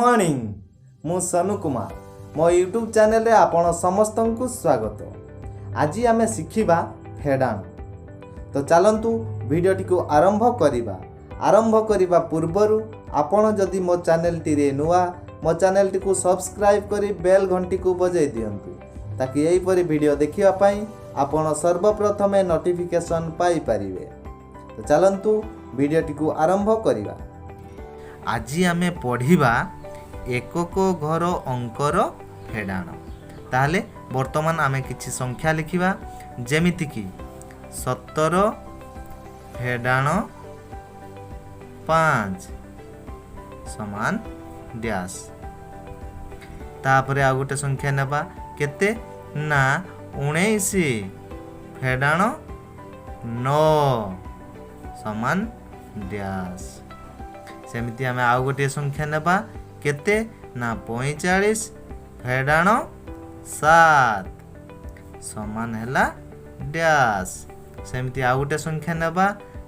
Morning. ମୁଁ ସନୁ କୁମାର। ମୋ YouTube ଚ୍ୟାନେଲରେ ଆପଣ ସମସ୍ତଙ୍କୁ ସ୍ୱାଗତ। ଆଜି ଆମେ ଶିଖିବା ଫେଡ଼ାଣ। ତ ଚାଲନ୍ତୁ, ଭିଡ଼ିଓଟିକୁ ଆରମ୍ଭ କରିବା। ଆରମ୍ଭ କରିବା ପୂର୍ବରୁ ଆପଣ ଯଦି ମୋ ଚ୍ୟାନେଲଟିରେ ନୂଆ, ମୋ ଚ୍ୟାନେଲଟିକୁ ସବସ୍କ୍ରାଇବ୍ କରି ବେଲ୍ ଘଣ୍ଟିକୁ ବଜାଇ ଦିଅନ୍ତୁ, ତାକି ଏହିପରି ଭିଡ଼ିଓ ଦେଖିବା ପାଇଁ ଆପଣ ସର୍ବପ୍ରଥମେ ନୋଟିଫିକେସନ୍ ପାଇପାରିବେ। ତ ଚାଲନ୍ତୁ, ଭିଡ଼ିଓଟିକୁ ଆରମ୍ଭ କରିବା। ଆଜି ଆମେ ପଢ଼ିବା ଏକକ ଘର ଅଙ୍କର ଫେଡ଼ାଣ। ତାହେଲେ ବର୍ତ୍ତମାନ ଆମେ କିଛି ସଂଖ୍ୟା ଲେଖିବା, ଯେମିତିକି 17 ଫେଡ଼ାଣ 5 ସମାନ ଡ୍ୟାସ୍। ତାପରେ ଆଉ ଗୋଟେ ସଂଖ୍ୟା ନେବା। କେତେ ନା 19 ଫେଡ଼ାଣ 9 ସମାନ ଡ୍ୟାସ୍। ସେମିତି ଆମେ ଆଉ ଗୋଟିଏ ସଂଖ୍ୟା ନେବା। କେତେ ନା 45 ଫେଡ଼ାଣ 7 ସମାନ ହେଲା ଡ୍ୟାସ୍। ସେମିତି ଆଉ ଗୋଟେ ସଂଖ୍ୟା ନେବା।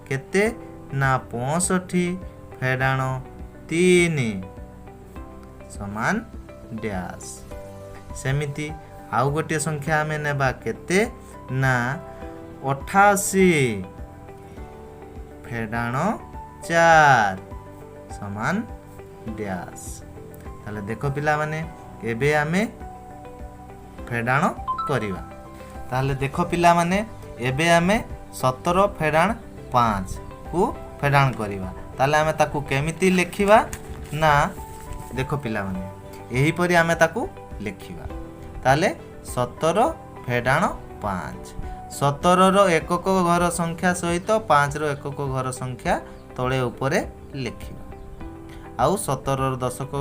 କେତେ ନା 65 ଫେଡ଼ାଣ 3 ସମାନ ଡ୍ୟାସ୍। ସେମିତି ଆଉ ଗୋଟିଏ ସଂଖ୍ୟା ଆମେ ନେବା। କେତେ ନା 88 ଫେଡ଼ାଣ 4 ସମାନ ଡ୍ୟାସ୍। ତାହେଲେ ଦେଖ ପିଲାମାନେ, ଏବେ ଆମେ ଫେଡ଼ାଣ କରିବା। ତାହେଲେ ଦେଖ ପିଲାମାନେ, ଏବେ ଆମେ 17 ଫେଡ଼ାଣ 5କୁ ଫେଡ଼ାଣ କରିବା। ତାହେଲେ ଆମେ ତାକୁ କେମିତି ଲେଖିବା ନା ଦେଖ ପିଲାମାନେ, ଏହିପରି ଆମେ ତାକୁ ଲେଖିବା। ତାହେଲେ 17 ଫେଡ଼ାଣ 5, 17ର ଏକକ ଘର ସଂଖ୍ୟା ସହିତ 5ର ଏକକ ଘର ସଂଖ୍ୟା ତଳେ ଉପରେ ଲେଖିବା, ଆଉ 17ର ଦଶକ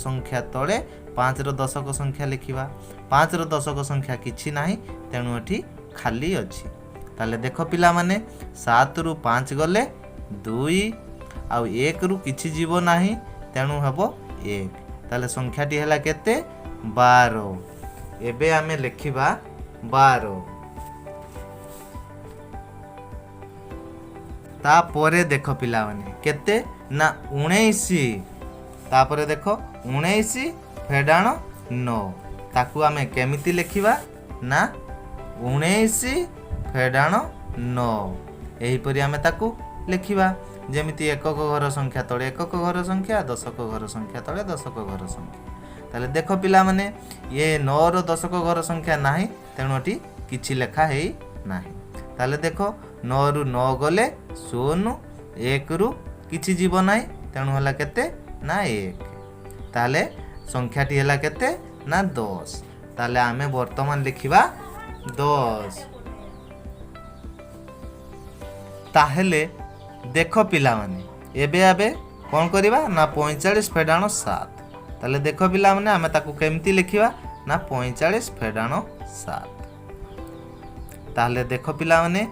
ସଂଖ୍ୟା ତଳେ 5ର ଦଶକ ସଂଖ୍ୟା ଲେଖିବା। 5ର ଦଶକ ସଂଖ୍ୟା କିଛି ନାହିଁ, ତେଣୁ ଏଠି ଖାଲି ଅଛି। ତାହେଲେ ଦେଖ ପିଲାମାନେ, 7ରୁ 5 ଗଲେ 2, ଆଉ 1ରୁ କିଛି ଯିବ ନାହିଁ, ତେଣୁ ହେବ 1। ତାହେଲେ ସଂଖ୍ୟାଟି ହେଲା କେତେ? 12। ଏବେ ଆମେ ଲେଖିବା 12। ତାପରେ ଦେଖ ପିଲାମାନେ, କେତେ ନା 19। ତାପରେ ଦେଖ, 19 ଫେଡ଼ାଣ 9। ତାକୁ ଆମେ କେମିତି ଲେଖିବା ନା 19 ଫେଡ଼ାଣ 9, ଏହିପରି ଆମେ ତାକୁ ଲେଖିବା। ଯେମିତି ଏକକ ଘର ସଂଖ୍ୟା ତଳେ ଏକକ ଘର ସଂଖ୍ୟା, ଦଶକ ଘର ସଂଖ୍ୟା ତଳେ ଦଶକ ଘର ସଂଖ୍ୟା। ତାହେଲେ ଦେଖ ପିଲାମାନେ, ଇଏ 9ର ଦଶକ ଘର ସଂଖ୍ୟା ନାହିଁ, ତେଣୁ ଏଠି କିଛି ଲେଖା ହେଇ ନାହିଁ। ତାହେଲେ ଦେଖ, 9ରୁ 9 ଗଲେ 0, 1ରୁ କିଛି ଯିବ ନାହିଁ, ତେଣୁ ହେଲା କେତେ ନା 1। ତାହେଲେ ସଂଖ୍ୟାଟି ହେଲା କେତେ ନା 10। ତାହେଲେ ଆମେ ବର୍ତ୍ତମାନ ଲେଖିବା 10। ତାହେଲେ ଦେଖ ପିଲାମାନେ, ଏବେ ଏବେ କ'ଣ କରିବା ନା 45 ଫେଡ଼ାଣ 7। ତାହେଲେ ଦେଖ ପିଲାମାନେ, ଆମେ ତାକୁ କେମିତି ଲେଖିବା ନା 45 ଫେଡ଼ାଣ 7। ତାହେଲେ ଦେଖ ପିଲାମାନେ,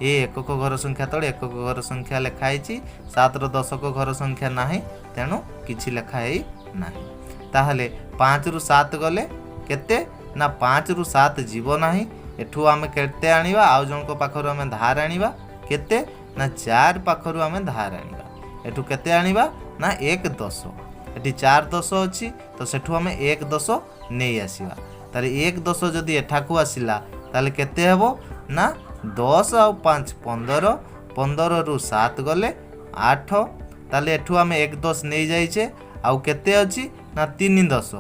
ଏ ଏକକ ଘର ସଂଖ୍ୟା ତଳେ ଏକକ ଘର ସଂଖ୍ୟା ଲେଖା ହେଇଛି। 7ର ଦଶକ ଘର ସଂଖ୍ୟା ନାହିଁ, ତେଣୁ କିଛି ଲେଖା ହେଇ ନାହିଁ। ତାହେଲେ 5ରୁ 7 ଗଲେ କେତେ ନା 5ରୁ 7 ଯିବ ନାହିଁ। ଏଠୁ ଆମେ କେତେ ଆଣିବା? ଆଉ ଜଣଙ୍କ ପାଖରୁ ଆମେ ଧାର ଆଣିବା। କେତେ ନା 4 ପାଖରୁ ଆମେ ଧାର ଆଣିବା। ଏଠୁ କେତେ ଆଣିବା ନା 1 ଦଶ। ଏଠି 4 ଦଶ ଅଛି, ତ ସେଠୁ ଆମେ 1 ଦଶ ନେଇ ଆସିବା। ତାହେଲେ 1 ଦଶ ଯଦି ଏଠାକୁ ଆସିଲା, ତାହେଲେ କେତେ ହେବ ନା 10 ଆଉ 5 15, 15ରୁ 7 ଗଲେ 8। ତାହେଲେ ଏଠୁ ଆମେ 1 ଦଶ ନେଇଯାଇଛେ, ଆଉ କେତେ ଅଛି ନା 3 ଦଶ।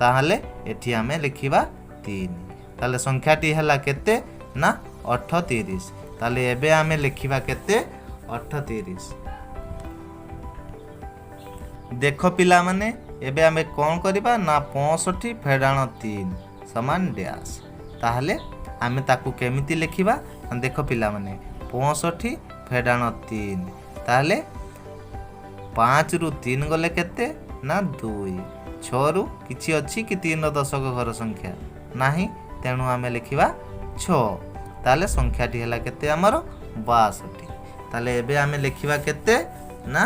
ତାହେଲେ ଏଠି ଆମେ ଲେଖିବା 3। ତାହେଲେ ସଂଖ୍ୟାଟି ହେଲା କେତେ ନା 38। ତାହେଲେ ଏବେ ଆମେ ଲେଖିବା କେତେ? 38। ଦେଖ ପିଲାମାନେ, ଏବେ ଆମେ କ'ଣ କରିବା ନା 65 ଫେଡ଼ାଣ 3 ସମାନ ଡ୍ୟାସ୍। ତାହେଲେ ଆମେ ତାକୁ କେମିତି ଲେଖିବା ନା ଦେଖ ପିଲାମାନେ, 65 ଫେଡ଼ାଣ 3। ତାହେଲେ 5ରୁ 3 ଗଲେ କେତେ ନା 2। 6ରୁ କିଛି ଅଛି କି 3ର ଦଶକ ଘର ସଂଖ୍ୟା? ନାହିଁ, ତେଣୁ ଆମେ ଲେଖିବା 6। ତାହେଲେ ସଂଖ୍ୟାଟି ହେଲା କେତେ ଆମର? 62। ତାହେଲେ ଏବେ ଆମେ ଲେଖିବା କେତେ ନା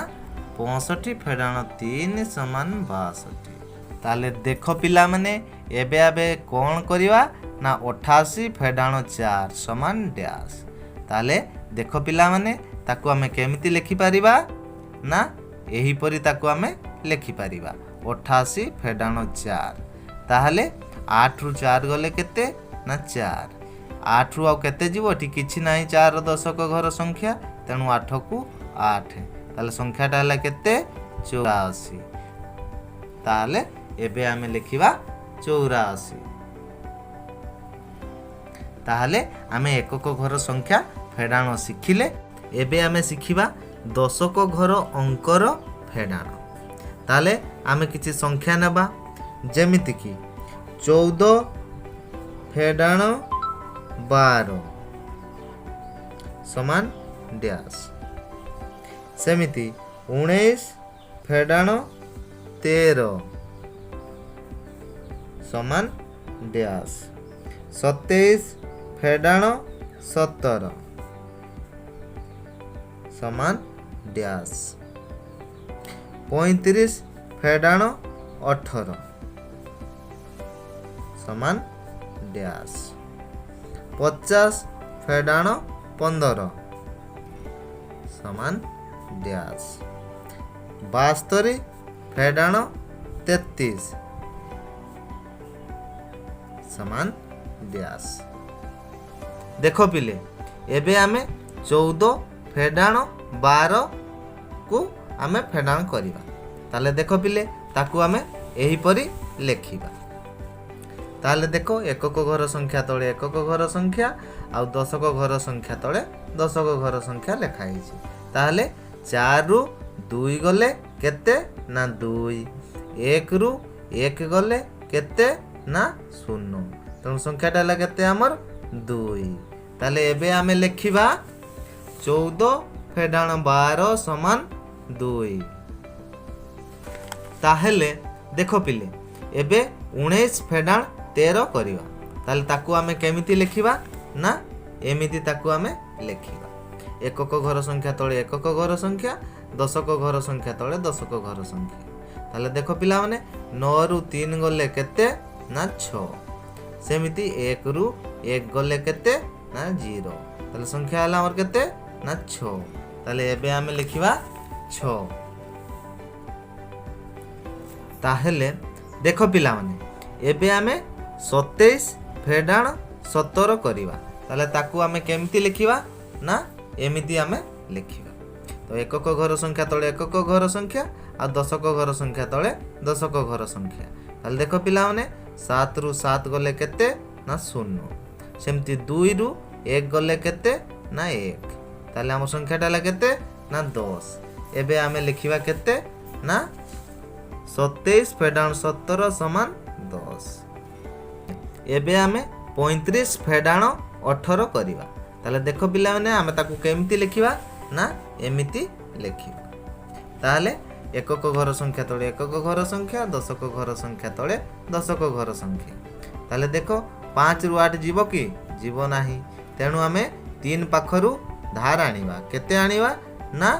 65 ଫେଡ଼ାଣ 3 ସମାନ 62। ତାହେଲେ ଦେଖ ପିଲାମାନେ, ଏବେ ଏବେ କ'ଣ କରିବା ନା 88 ଫେଡ଼ାଣ 4 ସମାନ ଡ୍ୟାସ୍। ତାହେଲେ ଦେଖ ପିଲାମାନେ, ତାକୁ ଆମେ କେମିତି ଲେଖିପାରିବା ନା ଏହିପରି ତାକୁ ଆମେ ଲେଖିପାରିବା। 88 ଫେଡ଼ାଣ 4। ତାହେଲେ 8ରୁ 4 ଗଲେ କେତେ? ନା 4। 8ରୁ ଆଉ କେତେ ଯିବ? ଏଠି କିଛି ନାହିଁ 4ର ଦଶକ ଘର ସଂଖ୍ୟା, ତେଣୁ 8କୁ 8। ତାହେଲେ ସଂଖ୍ୟାଟା ହେଲା କେତେ? 84। ତାହେଲେ ଏବେ ଆମେ ଲେଖିବା 84। ତାହେଲେ ଆମେ ଏକକ ଘର ସଂଖ୍ୟା ଫେଡ଼ାଣ ଶିଖିଲେ। ଏବେ ଆମେ ଶିଖିବା ଦଶକ ଘର ଅଙ୍କର ଫେଡ଼ାଣ। ତାହେଲେ ଆମେ କିଛି ସଂଖ୍ୟା ନେବା, ଯେମିତିକି 14 ଫେଡ଼ାଣ 12 ସମାନ ଡ୍ୟାସ୍। ସେମିତି 19 ଫେଡ଼ାଣ 13 ସମାନ ଡ୍ୟାସ୍। 27 ଫେଡ଼ାଣ 17 ସମାନ ଡ୍ୟାସ୍। 35 ଫେଡ଼ାଣ 18 ସମାନ ଡ୍ୟାସ୍। 50 ଫେଡ଼ାଣ 15 ସମାନ ଡ୍ୟାସ୍। 72 ଫେଡ଼ାଣ 33 ସମାନ ଡ୍ୟାସ୍। ଦେଖ ପିଲେ, ଏବେ ଆମେ 14 ଫେଡ଼ାଣ 12କୁ ଆମେ ଫେଡ଼ାଣ କରିବା। ତାହେଲେ ଦେଖ ପିଲେ, ତାକୁ ଆମେ ଏହିପରି ଲେଖିବା। ତାହେଲେ ଦେଖ, ଏକକ ଘର ସଂଖ୍ୟା ତଳେ ଏକକ ଘର ସଂଖ୍ୟା ଆଉ ଦଶକ ଘର ସଂଖ୍ୟା ତଳେ ଦଶକ ଘର ସଂଖ୍ୟା ଲେଖା ହେଇଛି। ତାହେଲେ 4ରୁ 2 ଗଲେ କେତେ? ନା 2। 1ରୁ 1 ଗଲେ କେତେ? ନା 0। ତେଣୁ ସଂଖ୍ୟାଟା ହେଲା କେତେ ଆମର? 2। ତାହେଲେ ଏବେ ଆମେ ଲେଖିବା 14 ଫେଡ଼ାଣ 12 ସମାନ 2। ତାହେଲେ ଦେଖ ପିଲେ, ଏବେ 19 ଫେଡ଼ାଣ 13 କରିବା। ତାହେଲେ ତାକୁ ଆମେ କେମିତି ଲେଖିବା? ନା ଏମିତି ତାକୁ ଆମେ ଲେଖିବା। ଏକକ ଘର ସଂଖ୍ୟା ତଳେ ଏକକ ଘର ସଂଖ୍ୟା, ଦଶକ ଘର ସଂଖ୍ୟା ତଳେ ଦଶକ ଘର ସଂଖ୍ୟା। ତାହେଲେ ଦେଖ ପିଲାମାନେ, 9ରୁ 3 ଗଲେ କେତେ? ନା 6। ସେମିତି 1ରୁ 1 ଗଲେ କେତେ? ନା 0। ତାହେଲେ ସଂଖ୍ୟା ହେଲା ଆମର କେତେ? ନା 6। ତାହେଲେ ଏବେ ଆମେ ଲେଖିବା 6। ତାହେଲେ ଦେଖ ପିଲାମାନେ, ଏବେ ଆମେ 27 ଫେଡ଼ାଣ 17 କରିବା। ତାହେଲେ ତାକୁ ଆମେ କେମିତି ଲେଖିବା? ନା ଏମିତି ଆମେ ଲେଖିବା। ତ ଏକକ ଘର ସଂଖ୍ୟା ତଳେ ଏକକ ଘର ସଂଖ୍ୟା ଆଉ ଦଶକ ଘର ସଂଖ୍ୟା ତଳେ ଦଶକ ଘର ସଂଖ୍ୟା। ତାହେଲେ ଦେଖ ପିଲାମାନେ, 7ରୁ 7 ଗଲେ କେତେ? ନା 0। ସେମିତି 2ରୁ 1 ଗଲେ କେତେ? ନା 1। ତାହେଲେ ଆମ ସଂଖ୍ୟାଟା ହେଲା କେତେ? ନା 10। ଏବେ ଆମେ ଲେଖିବା କେତେ? ନା 27 ଫେଡ଼ାଣ 17 ସମାନ 10। ଏବେ ଆମେ 35 ଫେଡ଼ାଣ 18 କରିବା। ତାହେଲେ ଦେଖ ପିଲାମାନେ, ଆମେ ତାକୁ କେମିତି ଲେଖିବା? ନା ଏମିତି ଲେଖିବା। ତାହେଲେ ଏକକ ଘର ସଂଖ୍ୟା ତଳେ ଏକକ ଘର ସଂଖ୍ୟା, ଦଶକ ଘର ସଂଖ୍ୟା ତଳେ ଦଶକ ଘର ସଂଖ୍ୟା। ତାହେଲେ ଦେଖ, 5ରୁ 8 ଯିବ କି? ଯିବ ନାହିଁ। ତେଣୁ ଆମେ 3 ପାଖରୁ ଧାର ଆଣିବା। କେତେ ଆଣିବା? ନା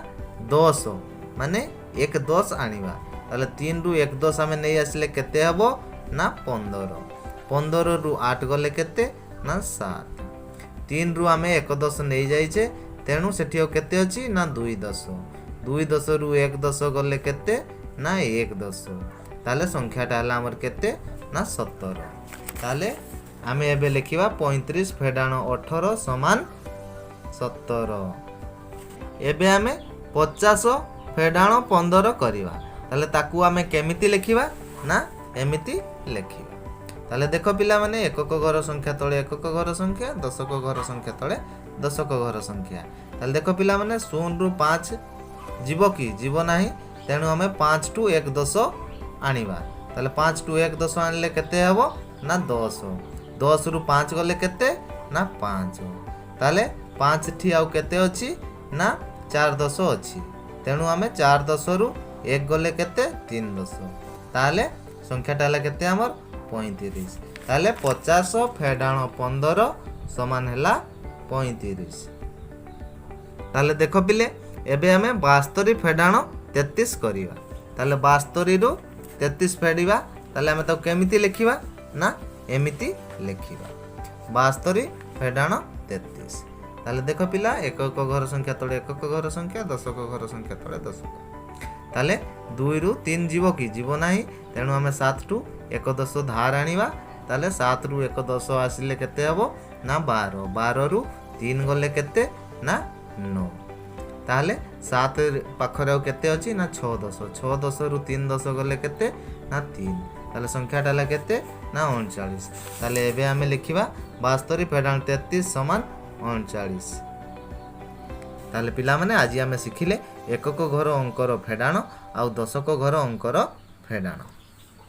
10, ମାନେ 1 10 ଆଣିବା। ତାହେଲେ 3ରୁ 1 10 ଆମେ ନେଇ ଆସିଲେ କେତେ ହେବ? ନା 15। 15ରୁ 8 ଗଲେ କେତେ? ନା 7। 3ରୁ ଆମେ 1 10 ନେଇଯାଇଛେ, ତେଣୁ ସେଠି ଆଉ କେତେ ଅଛି? ନା 2 10। 2 10ରୁ 1 10 ଗଲେ କେତେ? ନା 1 10। ତାହେଲେ ସଂଖ୍ୟାଟା ହେଲା ଆମର କେତେ? ନା 17। ତାହେଲେ ଆମେ ଏବେ ଲେଖିବା 35 ଫେଡ଼ାଣ 18 ସମାନ 17। ଏବେ ଆମେ 50 ଫେଡ଼ାଣ 15 କରିବା। ତାହେଲେ ତାକୁ ଆମେ କେମିତି ଲେଖିବା? ନା ଏମିତି ଲେଖିବା। ତାହେଲେ ଦେଖ ପିଲାମାନେ, ଏକକ ଘର ସଂଖ୍ୟା ତଳେ ଏକକ ଘର ସଂଖ୍ୟା, ଦଶକ ଘର ସଂଖ୍ୟା ତଳେ ଦଶକ ଘର ସଂଖ୍ୟା। ତାହେଲେ ଦେଖ ପିଲାମାନେ, 0ରୁ 5 ଯିବ କି? ଯିବ ନାହିଁ। ତେଣୁ ଆମେ 5ଠୁ 1 10 ଆଣିବା। ତାହେଲେ 5ଠୁ 1 10 ଆଣିଲେ କେତେ ହେବ? ନା 10। 10ରୁ 5 ଗଲେ କେତେ? ନା 5। ତାହେଲେ 5ଠି ଆଉ କେତେ ଅଛି? ନା 4 10 ଅଛି। ତେଣୁ ଆମେ 4 10ରୁ 1 ଗଲେ କେତେ? 3 10। ତାହେଲେ ସଂଖ୍ୟାଟା ହେଲା କେତେ ଆମର? 35। ତାହେଲେ 50 ଫେଡ଼ାଣ 15 ସମାନ ହେଲା 35। ତାହେଲେ ଦେଖ ପିଲେ, ଏବେ ଆମେ 72 ଫେଡ଼ାଣ 33 କରିବା। ତାହେଲେ 72ରୁ 33 ଫେଡ଼ିବା। ତାହେଲେ ଆମେ ତାକୁ କେମିତି ଲେଖିବା? ନା ଏମିତି ଲେଖିବା, 72 ଫେଡ଼ାଣ 33। ତାହେଲେ ଦେଖ ପିଲା, ଏକକ ଘର ସଂଖ୍ୟା ତଳେ ଏକକ ଘର ସଂଖ୍ୟା, ଦଶକ ଘର ସଂଖ୍ୟା ତଳେ ଦଶକ। ତାହେଲେ 2ରୁ 3 ଯିବ କି? ଯିବ ନାହିଁ। ତେଣୁ ଆମେ 7ଠୁ 1 ଦଶ ଧାର ଆଣିବା। ତାହେଲେ 7ରୁ 1 ଦଶ ଆସିଲେ କେତେ ହେବ ନା 12। 12ରୁ 3 ଗଲେ କେତେ ନା 9। ତାହେଲେ 7 ପାଖରେ ଆଉ କେତେ ଅଛି ନା 6 ଦଶ। 6 ଦଶରୁ 3 ଦଶ ଗଲେ କେତେ ନା 3। ତାହେଲେ ସଂଖ୍ୟାଟା ହେଲା କେତେ ନା 39। ତାହେଲେ ଏବେ ଆମେ ଲେଖିବା 72 ଫେଡ଼ାଣ 33 ସମାନ 39। ତାହେଲେ ପିଲାମାନେ, ଆଜି ଆମେ ଶିଖିଲେ ଏକକ ଘର ଅଙ୍କର ଫେଡ଼ାଣ ଆଉ ଦଶକ ଘର ଅଙ୍କର ଫେଡ଼ାଣ।